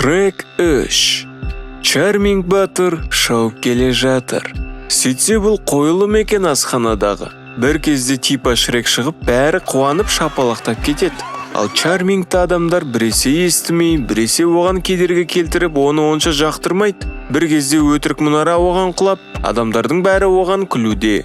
Шрек 3. Чарминг батыр шауып келе жатыр. Сөйтсе, бұл қойылым екен асханадағы. Бір кезде типа Шрек шығып, бәрі қуанып шапалақтап кетеді. Ал Чармингті адамдар біресе естімей, біресе оған кедергі келтіріп, оны онша жақтырмайды. Бір кезде өтірік мұнара оған құлап, адамдардың бәрі оған күлуде.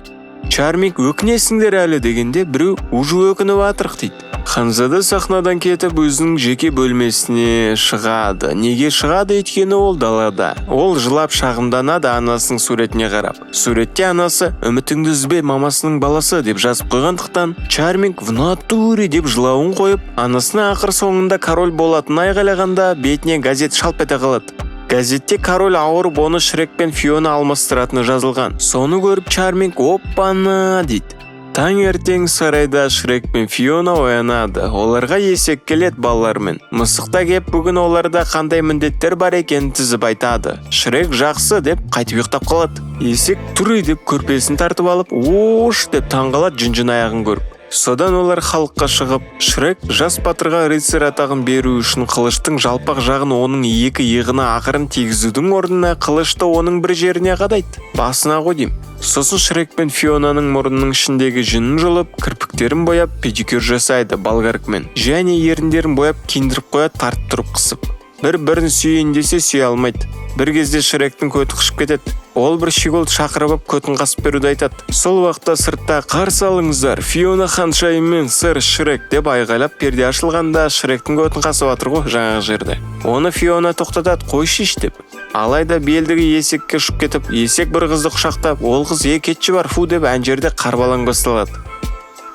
Чарминг «Өкінесіңдер әлі» дегенде, біреу «Уже өкініп жатырық» дейді. Ханзада сахнадан кетіп, өзінің жеке бөлмесіне шығады. Неге шығады? Өйткені ол далада. Ол жылап шағымданады анасының суретіне қарап. Суретте анасы «Үмітіңді үзбе, мамасының баласы» деп жазып қойғандықтан, Чарминг «В натуре» деп жылауын қойып, анасына ақыр соңында король болатынын айғайлағанда, бетіне газет шалп ете қалады. Газетте король ауырып, оны Шрек пен Фиона алмастыратыны жазылған. Соны көріп, Чарминг «Оппана» дейді. Таңертең сарайда Шрек пен Фиона оянады. Оларға есек келеді балалармен. Мысық та кеп, бүгін оларда қандай міндеттер бар екенін тізіп айтады. Шрек «Жақсы» деп қайтып ұйықтап қалады. Есек «Тұр» деп көрпесін тартып алып, «Ош» деп таңғалады жүн аяғын көріп. Содан олар халыққа шығып, Шрек жас батырға рыцарь атағын беру үшін қылыштың жалпақ жағын оның екі иығына ақырын тигізудің орнына қылышты оның бір жеріне қадайды. Басына ғой деймін. Сосын Шрек пен Фионаның мұрнының ішіндегі жүнін жұлып, кірпіктерін бояп, педикюр жасайды болгаркамен. Және еріндерін бояп, киіндіріп қояды тартып тұрып қысып. Бір-бірін сүйейін десе, сүйе алмайды. Бір кезде Шректің көті қышып кетеді. Ол бір щеголды шақырып алып, көтін қасып беруді айтады. Сол уақытта сыртта «Қарсы алыңыздар, Фиона ханшайым мен сэр Шрек» деп айғайлап, перде ашылғанда, Шректің көтін қасып жатыр ғой жаңағы жерде. Оны Фиона тоқтатады, «Қойшы» деп. Алайда белдігі есекке ұшып кетіп, есек бір қызды құшақтап, ол қыз «Е, кетші бар, фу» деп, ән жерде қарбалаң басталады.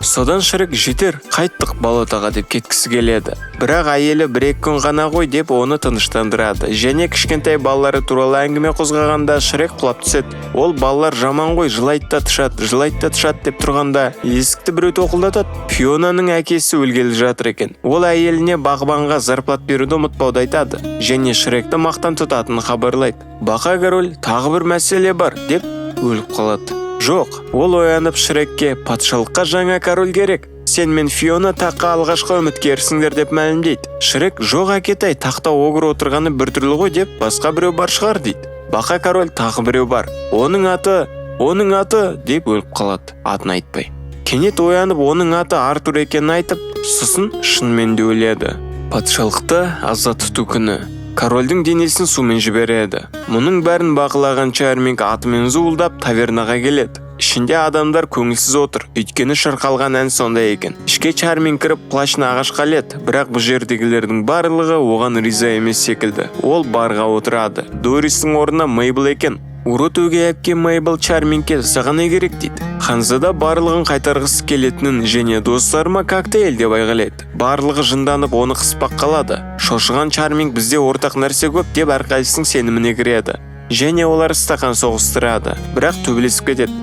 Содан Шрек «Жетер, қайттық болотоға» деп кеткісі келеді. Бірақ әйелі «Бір-екі күн ғана ғой» деп оны тыныштандырады. Және кішкентай балалары туралы әңгіме қозғағанда, Шрек құлап түседі. Ол «Балалар жаман ғой, жылайды да тышады, жылайды да тышады» деп тұрғанда, есікті біреу тоқылдатады. Фионаның әкесі өлгелі жатыр екен. Ол әйеліне бағбанға зарплат беруді ұмытпауды айтады. Және Шректі мақтан тұтатынын хабарлайды. Бақа король «Тағы бір мәселе бар» деп өліп қалады. Жоқ, ол оянып, Шрекке «Патшалыққа жаңа король керек. Сен мен Фиона таққа алғашқы үміткерсіңдер» деп мәлімдейді. Шрек «Жоқ, әкетай, тақта огр отырғаны біртүрлі ғой» деп, «Басқа біреу бар шығар» дейді. Бақа король «Тағы біреу бар. Оның аты, оның аты» деп өліп қалады, атын айтпай. Кенет оянып, оның аты Артур екенін айтып, сосын шынымен де өледі. Патшалықты аза тұту күні. Корольдің денесін сумен жібереді. Мұның бәрін бақылаған Чарминг атымен зуылдап тавернаға келеді. Ішінде адамдар көңілсіз отыр, өйткені шырқалған ән сондай екен. Ішке Чарминг кіріп, плащын ағашқа іледі, бірақ бұл жердегілердің барлығы оған риза емес секілді. Ол барға отырады. Дористің орнына Мейбл екен. Урод өгей әпке Мейбл Чармингке «Саған не керек?» дейді. Ханзада барлығын қайтарғысы келетінін және «Достарыма коктейль» деп айғайлайды. Барлығы жынданып, оны қыспақ қалады. Шошыған Чарминг «Бізде ортақ нәрсе көп» деп әрқайсысының сеніміне кіреді. Және олар стақан соғыстырады, бірақ төбелесіп кетеді.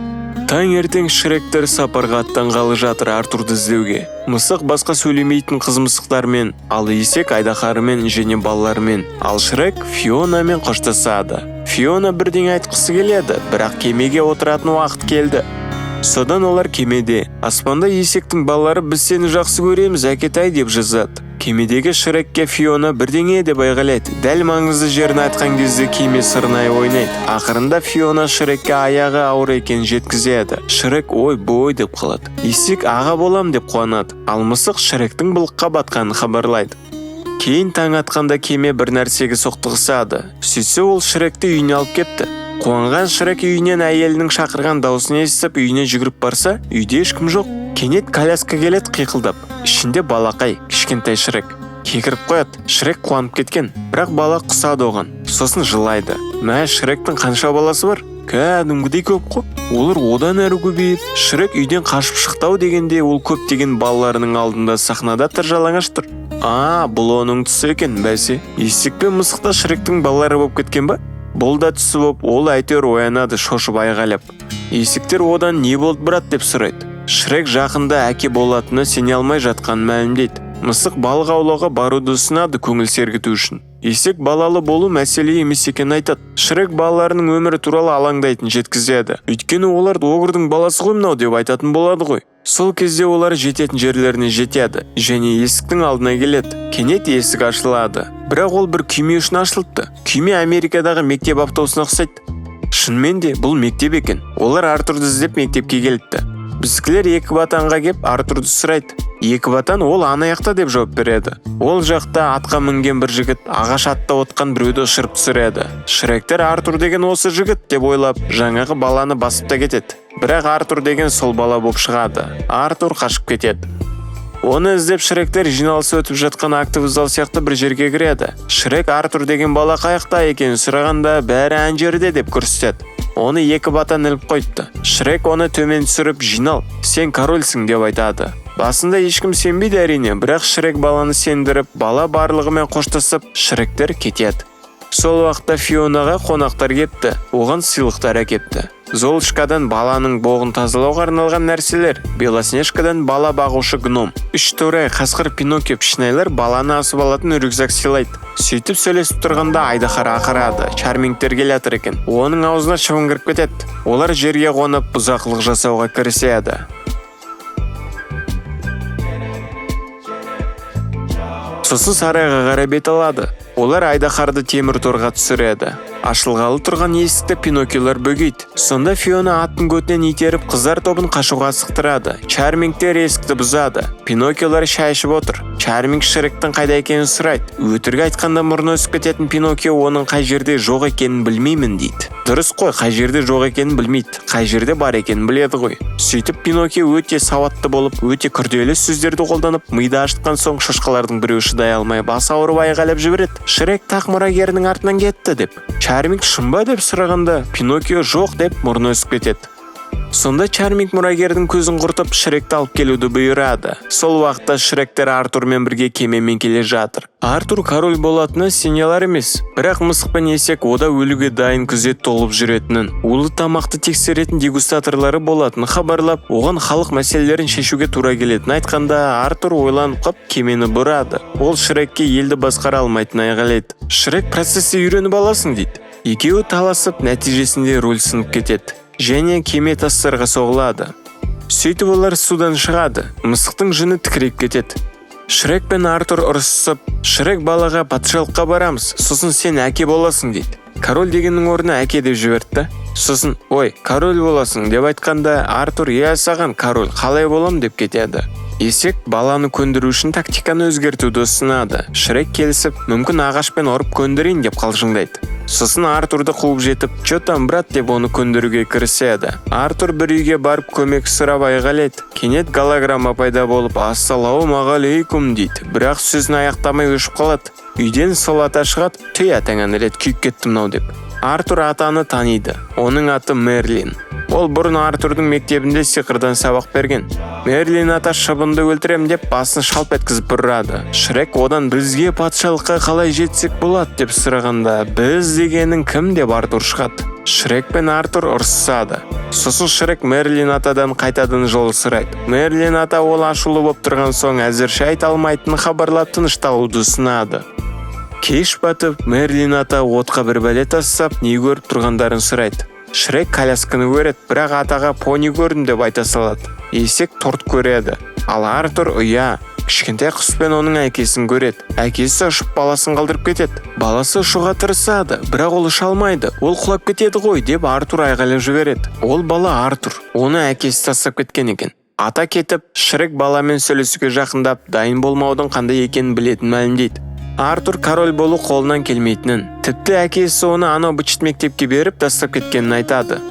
Таңертең Шректер сапарға аттанғалы жатыр Артурды іздеуге. Мысық басқа сөйлемейтін қыз мысықтармен, ал есек айдаһарымен және балаларымен. Ал Шрек Фионамен қоштасады. Фиона бірдеңе айтқысы келеді, бірақ кемеге отыратын уақыт келді. Содан олар кемеде. Аспанда есектің балалары «Біз сені жақсы көреміз, әкетай» деп жазады. Кемедегі Шрекке Фиона бірдеңе деп айғайлайды. Дәл маңызды жерін айтқан кезде кеме сырнай ойнайды. Ақырында Фиона Шрекке аяғы ауыр екенін жеткізеді. Шрек «Ой бой» деп қалады. Есек аға болам деп қуанады. Ал мысық Шректің былыққа батқанын хабарлайды. Кейін таң атқанда кеме бір нәрсеге соқтығысады. Сөйтсе, ол Шректі үйіне алып кетті. Қуанған Шрек үйінен әйелінің шақырған даусын естіп, үйіне жүгіріп барса, үйде ешкім жоқ. Кенет коляска келеді қиқылдап. Ішінде балақай, кішкентай Шрек. Кекіріп қояды. Шрек қуанып кеткен. Бірақ бала құсады оған. Сосын жылайды. Мә, Шректің қанша баласы бар? Кәдімгідей көп қой. Олар одан әрі көбейіп, Шрек үйден қашып шықты ау дегенде, ол көптеген балаларының алдында сахнада тыр жалаңаш тұр. А, бұл оның түсі екен, бәсе. Есек пен мысық та Шректің балалары болып кеткен ба? Бұл да түсі болып, ол әйтеуір оянады шошып айғайлап. Есектер одан «Не болды, брат?» деп сұрайды. Шрек жақында әке болатынына сене алмай жатқанын мәлімдейді. Мысық балық аулауға баруды ұсынады көңіл сергіту үшін. Есек балалы болу мәселе емес екенін айтады. Шрек балаларының өмірі туралы алаңдайтынын жеткізеді. Өйткені олар огрдың баласы ғой мынау деп айтатын болады ғой. Сол кезде олар жететін жерлеріне жетеді және есіктің алдына келеді. Кенет есік ашылады. Бірақ ол бір күйме үшін ашылыпты. Күйме Америкадағы мектеп автобусына ұқсайды. Шынымен де бұл мектеп екен. Олар Артурды іздеп мектепке келіпті. Біздікілер екі батанға кеп Артурды сұрайды. Екі батан ол ана жақта деп жауап береді. Ол жақта атқа мінген бір жігіт ағаш атта отқан біреуді ұшырып түсіреді. Шректер Артур деген осы жігіт деп ойлап, жаңағы баланы басып та кетеді. Бірақ Артур деген сол бала боп шығады. Артур қашып кетеді. Оны іздеп Шректер жиналысы өтіп жатқан актовый зал сияқты бір жерге кіреді. Шрек Артур деген бала қаяқта екенін сұрағанда, бәрі ан жерде деп көрсетеді. Оны екі батан іліп қойыпты. Шрек оны төмен түсіріп, жинал, сен корольсің деп айтады. Басында ешкім сенбейді әрине, бірақ Шрек баланы сендіріп, бала барлығымен қоштасып, Шректер кетеді. Сол уақытта Фионаға қонақтар кепті, оған сыйлықтар әкепті. Золушкадан баланың боғын тазалауға арналған нәрселер, Белоснежкадан бала бағушы гном, үш торай, қасқыр, Пиноккио, пішінайлар баланы асып алатын рюкзак сыйлайды. Сөйтіп сөйлесіп тұрғанда айдаһар ақырады, Чармингтер келе жатыр екен. Оның аузына шыбын кіріп кетеді. Олар жерге қонып, бұзақылық жасауға кіріседі. Сосын сарайға қарай бет алады. Олар айдаһарды темір торға түсіреді. Ашылғалы тұрған есікті Пиноккиолар бөгейді. Сонда Фиона аттың көтінен итеріп, қыздар тобын қашуға асықтырады. Чармингтер есікті бұзады. Пиноккиолар шай ішіп отыр. Чарминг Шректің қайда екенін сұрайды. Өтірік айтқанда мұрны өсіп кететін Пиноккио оның қай жерде жоқ екенін білмеймін дейді. Дұрыс қой, қай жерде жоқ екенін білмейді, қай жерде бар екенін біледі ғой. Сөйтіп Пиноккио өте сауатты болып, өте күрделі сөздерді қолданып, миды ашытқан соң шошқалардың біреуі шыдай алмай басы ауырып айғайлап жібереді. Шрек тақ мұрагерінің артынан кетті деп. Чарминг шын ба деп сұрағанда, Пиноккио жоқ деп мұрны өсіп кетеді. Сонда Чарминг мұрагердің көзін құртып, Шректі алып келуді бұйырады. Сол уақытта Шректер Артурмен бірге кемемен келе жатыр. Артур король болатыны сене алар емес, бірақ мысық пен есек ода өлуге дайын күзет толып жүретінін, улы тамақты тексеретін дегустаторлары болатынын хабарлап, оған халық мәселелерін шешуге тура келетінін айтқанда, Артур ойланып қап кемені бұрады. Ол Шрекке елді басқара алмайтынын айғайлайды. Шрек процесті үйреніп аласың дейді. Екеуі таласып, нәтижесінде руль сынып кетеді. Және кеме тастарға соғылады. Сөйтіп олар судан шығады. Мысықтың жүні тікірейіп кетеді. Шрек пен Артур ұрысып, Шрек балаға патшалыққа барамыз, сосын сен әке боласың дейді. Король дегеннің орнына әке деп жіберді. Сосын, ой, король боласың деп айтқанда, Артур, иә саған король, қалай болам деп кетеді. Есек баланы көндіру үшін тактиканы өзгертуді ұсынады. Шрек келісіп, мүмкін ағашпен ұрып көндірейін деп қалжыңдайды. Сосын Артурды қуып жетіп, «Чё там, брат?» деп оны көндіруге кіріседі. Артур бір үйге барып көмек сұрап айғайлайды. Кенет голограмма пайда болып, «Ассалаумағалейкум» дейді. Бірақ сөзін аяқтамай өшіп қалады. Үйден сол ата шығады, «Түй атаңа нәлет, күйіп кетті мынау» деп. Артур атаны таниды. Оның аты Мерлин. Ол бұрын Артурдың мектебінде сиқырдан сабақ берген. Мерлин ата шыбынды өлтірем деп басын шалп еткізіп бұрады. Шрек одан бізге патшалыққа қалай жетсек болады деп сұрағанда, біз дегенің кім деп Артур шығады. Шрек пен Артур ұрысады. Сосын Шрек Мерлин атадан қайтадан жол сұрайды. Мерлин ата ол ашулы боп тұрған соң әзірше айта алмайтынын хабарлап тынышталуды ұсынады. Кеш батып, Мерлин ата отқа бір бәле тастап, не көріп тұрғандарын сұрайды. Шрек колясканы көреді, бірақ атаға пони көрдім деп айта салады. Есек торт көреді. Ал Артур ұя, кішкентай құс пен оның әкесін көреді. Әкесі ұшып баласын қалдырып кетеді. Баласы ұшуға тырысады, бірақ ол ұша алмайды. Ол құлап кетеді ғой деп Артур айғайлап жібереді. Ол бала Артур, оны әкесі тастап кеткен екен. Ата кетіп, Шрек баламен сөйлесуге жақындап, дайын болмаудың қандай екенін білетінін мәлімдейді. Артур король болу қолынан келмейтінін, тіпті әкесі оны анау быт мектепке беріп тастап кеткенін айтады.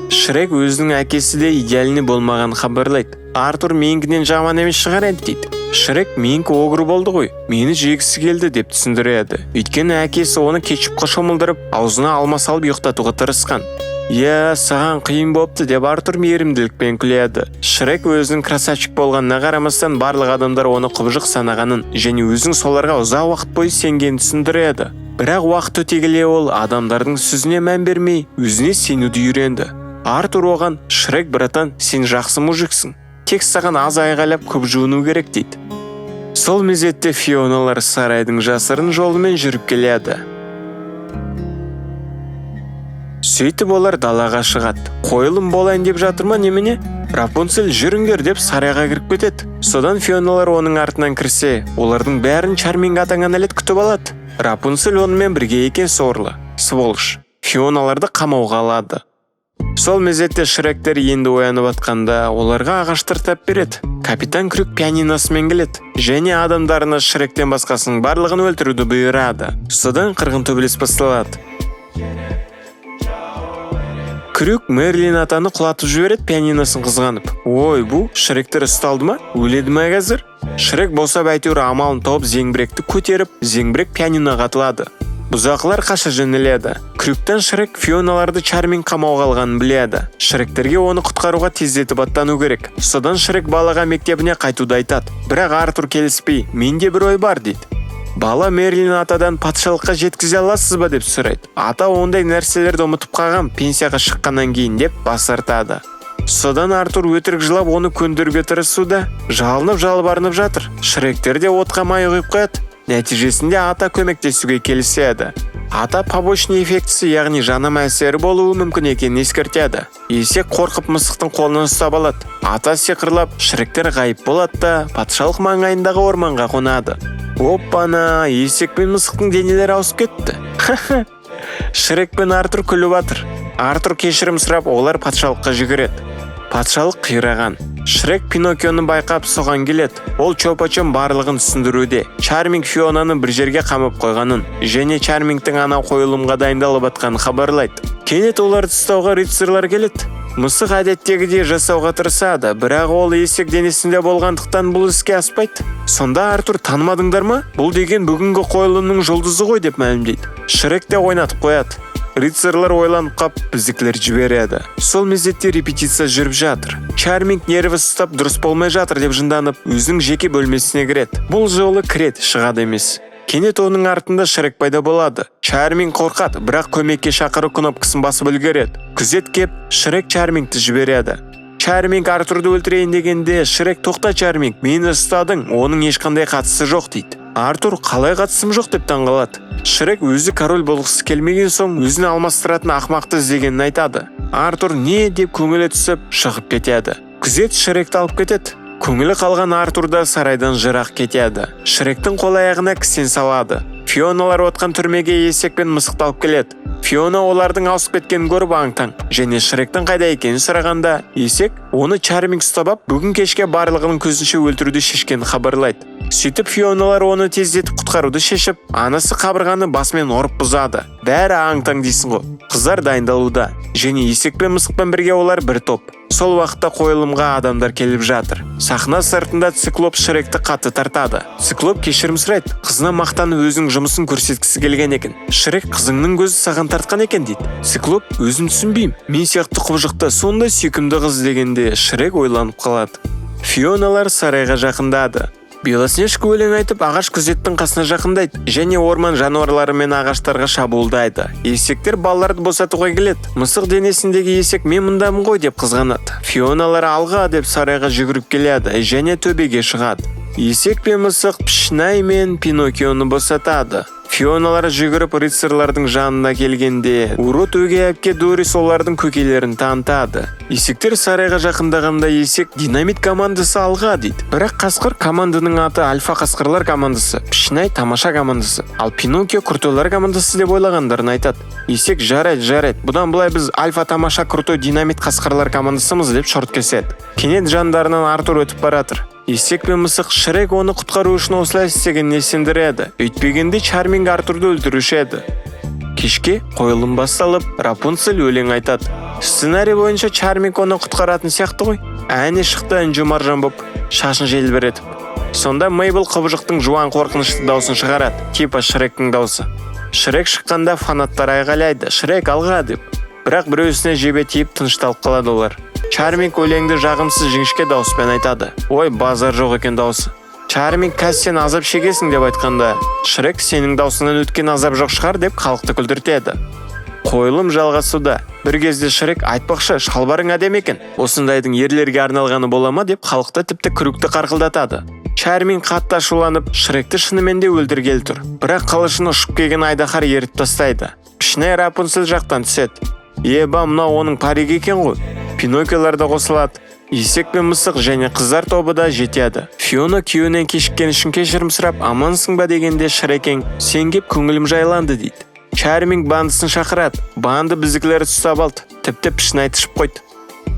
Шрек өзінің әкесі де идеальный болмағанын хабарлайды. Артур менікінен жаман емес шығар енді дейді. Шрек менікі огр болды ғой, мені жегісі келді деп түсіндіреді. Өйткені әкесі оны кетчупқа шомылдырып, аузына алма салып ұйықтатуға тырысқан. Иә, саған қиын бопты деп Артур мейірімділікпен күледі. Шрек өзінің красавчик болғанына қарамастан барлық адамдар оны құбыжық санағанын және өзінің соларға ұзақ уақыт бойы сенгенін түсіндіреді. Бірақ уақыт өте келе ол адамдардың сөзіне мән бермей, өзіне сенуді үйренді. Артур оған, «Шрек, братан, сен жақсы мужиксің. Тек саған аз айғайлап көп жуыну керек» дейді. Сол мезетте Фионалар сарайдың жасырын жолымен жүріп келеді. Сөйтіп олар далаға шығады. Қойылым болайын деп жатыр ма немене? Рапунцель жүріңдер деп сарайға кіріп кетеді. Содан Фионалар оның артынан кірсе, олардың бәрін Чарминг атаңа нәлет күтіп алады. Рапунцель онымен бірге екен сорлы. Сволочь. Фионаларды қамауға алады. Сол мезетте Шректер енді оянып атқанда, оларға ағаштар тап береді. Капитан Крюк пианиносымен келеді және адамдарына Шректен басқасының барлығын өлтіруді бұйырады. Содан қырғын төбелес басталады. Крюк Мерлин атаны құлатып жібереді пианиносын қызғанып. Ой, бұл Шректер ұсталды ма? Өледі ма қазір? Шрек босап әйтеуір амалын тауып зеңбіректі көтеріп, зеңбірек пианиноға атылады. Бұзақылар қаша жөнеледі. Крюктан Шрек Фионаларды Чарминг қамауға алғанын біледі. Шректерге оны құтқаруға тездетіп аттану керек. Содан Шрек балаға мектебіне қайтуды айтады. Бірақ Артур келіспей, менде бір ой бар дейді. Бала Мерлин атадан патшалыққа жеткізе аласыз ба деп сұрайды. Ата ондай нәрселерді ұмытып қалғам, пенсияға шыққаннан кейін деп бас тартады. Содан Артур өтірік жылап оны көндіруге тырысуда, жалынып жалбарынып жатыр. Шректер де отқа май құйып қояды. Нәтижесінде ата көмектесуге келіседі. Ата побочный эффектісі, яғни жанама әсері болуы мүмкін екенін ескертеді. Есек қорқып мысықтың қолынан ұстап алады. Ата сиқырлап, Шректер ғайып болады да, патшалық маңайындағы орманға қонады. Оппана, есек пен мысықтың денелері ауысып кетті. Шрек пен Артур күліп жатыр. Артур кешірім сұрап, олар патшалыққа жүгіреді. Патшалық қираған. Шрек Пиноккионы байқап соған келеді. Ол чопачом барлығын түсіндіруде. Чарминг Фионаны бір жерге қамап қойғанын және Чармингтің анау қойылымға дайындалып атқанын хабарлайды. Кенет оларды ұстауға рыцарьлар келеді. Мысық әдеттегідей жасауға тырысады, бірақ ол есек денесінде болғандықтан бұл іске аспайды. Сонда Артур танымадыңдар ма? Бұл деген бүгінгі қойылымның жұлдызы ғой деп мәлімдейді. Шрек те ойнатып қояды. Рыцарьлар ойланып қап, біздікілер жібереді. Сол мезетте репетиция жүріп жатыр. Чарминг нерві ұстап дұрыс болмай жатыр деп жынданып, өзінің жеке бөлмесіне кіреді. Бұл жолы кіреді, шығады емес. Кенет оның артында Шрек пайда болады. Чарминг қорқады, бірақ көмекке шақыру кнопкасын басып үлгереді. Күзет кеп, Шрек Чармингті жібереді. Чарминг Артурды өлтірейін дегенде, Шрек тоқта Чарминг, мені ұстадың, оның ешқандай қатысы жоқ дейді. Артур қалай қатысым жоқ деп таңғалады. Шрек өзі король болғысы келмеген соң өзін алмастыратын ақмақты іздегенін айтады. Артур не деп көңілі түсіп шығып кетеді. Күзет Шректі алып кетеді. Көңілі қалған Артур да сарайдан жырақ кетеді. Шректің қол аяғына кісен салады. Фионалар отқан түрмеге есек пен мысықты алып келеді. Фиона олардың ауысып кеткенін көріп аң-таң және Шректің қайда екенін сұрағанда, есек оны Чарминг ұстап ап, бүгін кешке барлығының көзінше өлтіруді шешкенін хабарлайды. Сөйтіп Фионалар оны тездетіп құтқаруды шешіп, анасы қабырғаны басымен ұрып бұзады. Бәрі аң-таң дейсің ғой. Қыздар дайындалуда және есек пен мысықпен бірге олар бір топ. Сол уақытта қойылымға адамдар келіп жатыр. Сахна сыртында Циклоп Шректі қатты тартады. Циклоп кешірім сұрайды. Қызына мақтанып өзінің жұмысын көрсеткісі келген екен. Шрек қызыңның көзі саған тартқан екен дейді. Циклоп өзім түсінбеймін. Мен сияқты құбыжықта сондай сүйкімді қыз дегенде Шрек ойланып қалады. Фионалар сарайға жақындады. Белоснежка өлең айтып ағаш күзеттің қасына жақындайды және орман жануарлары мен ағаштарға шабуылдайды. Есектер балаларды босатуға келеді. Мысық денесіндегі есек мен мұндамын ғой деп қызғанады. Фионалар алға деп сарайға жүгіріп келеді және төбеге шығады. Есек пен мысық Пішнай мен Пиноккионы босатады. Фионалар жүгіріп рыцарьлардың жанына келгенде, урод өгей әпке Дорис олардың көкелерін танытады. Есектер сарайға жақындағанда есек динамит командасы алға дейді. Бірақ қасқыр команданың аты Альфа қасқырлар командасы, Пішнай тамаша командасы, ал Пиноккио крутойлар командасы деп ойлағандарын айтады. Есек жарайды, жарайды, бұдан былай біз Альфа тамаша крутой динамит қасқырлар командасымыз деп шорт кеседі. Кенет жандарынан Артур өтіп баратыр. Есек пен мысық Шрек оны құтқару үшін осылай істегеніне сендіреді. Өйтпегенде Чарминг Артурды өлтіруші еді. Кешке қойылым басталып, Рапунцель өлең айтады. Сценарий бойынша Чарминг оны құтқаратын сияқты ғой. Әне шықты інжу маржан боп, шашын желбіретіп. Сонда Мейбл құбыжықтың жуан қорқынышты даусын шығарады, типа Шректің даусы. Шрек шыққанда фанаттар айғайлайды, Шрек алға деп. Бірақ біреусіне жебе тиіп тынышталып қалады олар. Чарминг өлеңді жағымсыз жіңішке дауыспен айтады. Ой, базар жоқ екен дауысы. Чарминг қазір сен азап шегесің деп айтқанда, Шрек сенің даусыңнан өткен азап жоқ шығар деп халықты күлдіртеді. Қойылым жалғасуда. Бір кезде Шрек айтпақшы, шалбарың әдемі екен. Осындайдың ерлерге арналғаны бола ма деп халықты тіпті Крюкті қарқылдатады. Чарминг қатты ашуланып, Шректі шынымен де өлтіргелі тұр. Бірақ қылышын ұшып келген айдаһар ерітіп тастайды. Пішінай Рапунцель жақтан түседі. Еба, мынау оның паригі екен ғой. Пиноккиолар да қосылады. Есек пен мысық және қыздар тобы да жетеді. Фиона күйеуінен кешіккен үшін кешірім сұрап, амансың ба дегенде, Шрекең сен кеп көңілім жайланды дейді. Чарминг бандысын шақырады. Банды біздікілерді ұстап алды. Тіпті пішін айтышып қойды.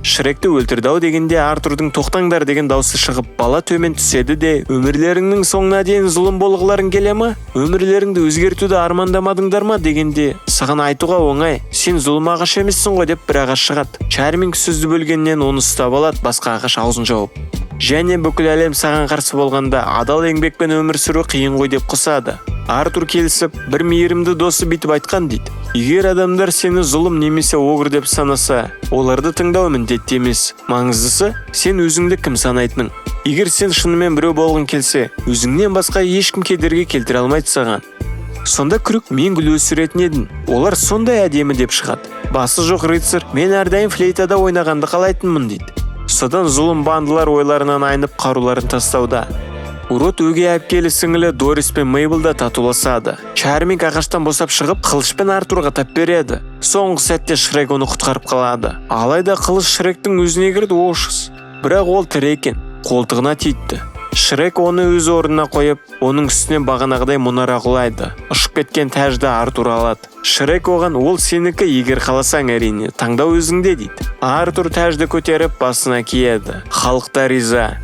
Шректі өлтірді ау дегенде, Артурдың «Тоқтаңдар» деген даусы шығып, бала төмен түседі де, «Өмірлеріңнің соңына дейін зұлым болғыларың келе ма? Өмірлеріңді өзгертуді армандамадыңдар ма?» дегенде, «Саған айтуға оңай, сен зұлым ағаш емессің ғой» деп бір ағаш шығады. Чарминг сөзді бөлгеннен оны ұстап алады, басқа ағаш аузын жауып. Және бүкіл әлем саған қарсы болғанда, адал еңбекпен өмір сүру қиын ғой деп қосады. Артур келісіп, бір мейірімді досы бүйтіп айтқан дейді: егер адамдар сені зұлым немесе огр деп санаса, оларды тыңдау міндетті емес. Маңыздысы — сен өзіңді кім санайтының. Егер сен шынымен біреу болғың келсе, өзіңнен басқа ешкім кедергі келтіре алмайды саған. Сонда Крюк «Мен гүл өсіретін едім, олар сондай әдемі» деп шығады. Басы жоқ рыцарь «Мен әрдайым флейтада ойнағанды қалайтынмын» дейді. Содан зұлым бандылар ойларынан айнып, қаруларын тастауда. Урод өгей әпкелі сіңілі Дорис пен Мейбл да татуласады. Чарминг ағаштан босап шығып, қылышпен Артурға тап береді. Соңғы сәтте Шрек оны құтқарып қалады. Алайда қылыш Шректің өзіне кірді, ошыз. Бірақ ол тірі екен, қолтығына тиіпті. Шрек оны өз орнына қойып, оның үстіне бағанағыдай мұнара құлайды. Ұшып кеткен тәжді Артур алады. Шрек оған «Ол сенікі, егер қаласаң, әрине, таңдау өзіңде» дейді. Артур тәжді көтеріп, басына киеді. Халық та риза.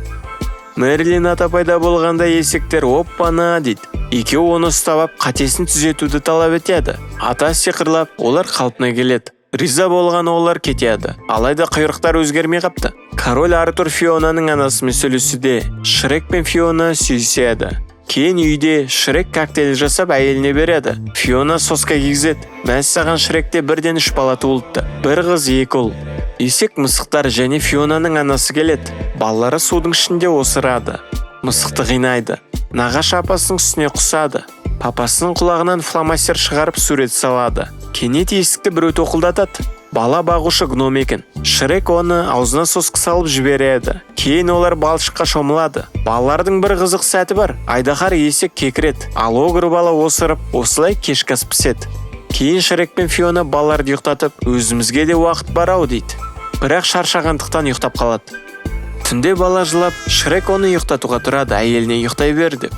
Мерлин ата пайда болғанда, есектер «Оппана» дейді. Екеуі оны ұстап ап, қатесін түзетуді талап етеді. Ата сиқырлап, олар қалпына келеді. Риза болған олар кетеді. Алайда құйрықтар өзгермей қапты. Король Артур Фионаның анасымен сөйлесуде. Шрек пен Фиона сүйіседі. Кейін үйде Шрек коктейль жасап, әйеліне береді. Фиона соска кигізеді. Мәссаған, Шректе бірден үш бала туылыпты: бір қыз, екі ұл. Есек, мысықтар және Фионаның анасы келеді. Балалары судың ішінде осырады, мысықты қинайды. Нағашы апасының үстіне құсады. Папасының құлағынан фломастер шығарып, сурет салады. Кенет есікті біреу тоқылдатады. Бала бағушы гном екен. Шрек оны аузына соска салып жібереді. Кейін олар балшыққа шомылады. Балалардың бір қызық сәті бар: айдаһар есек кекіреді, ал огр бала осырып. Осылай кешкі ас піседі. Кейін Шрек пен Фиона балаларды ұйықтатып, «Өзімізге де уақыт бар ау» дейді. Бірақ шаршағандықтан ұйықтап қалады. Түнде бала жылап, Шрек оны ұйықтатуға тұрады, әйеліне ұйықтай бер деп.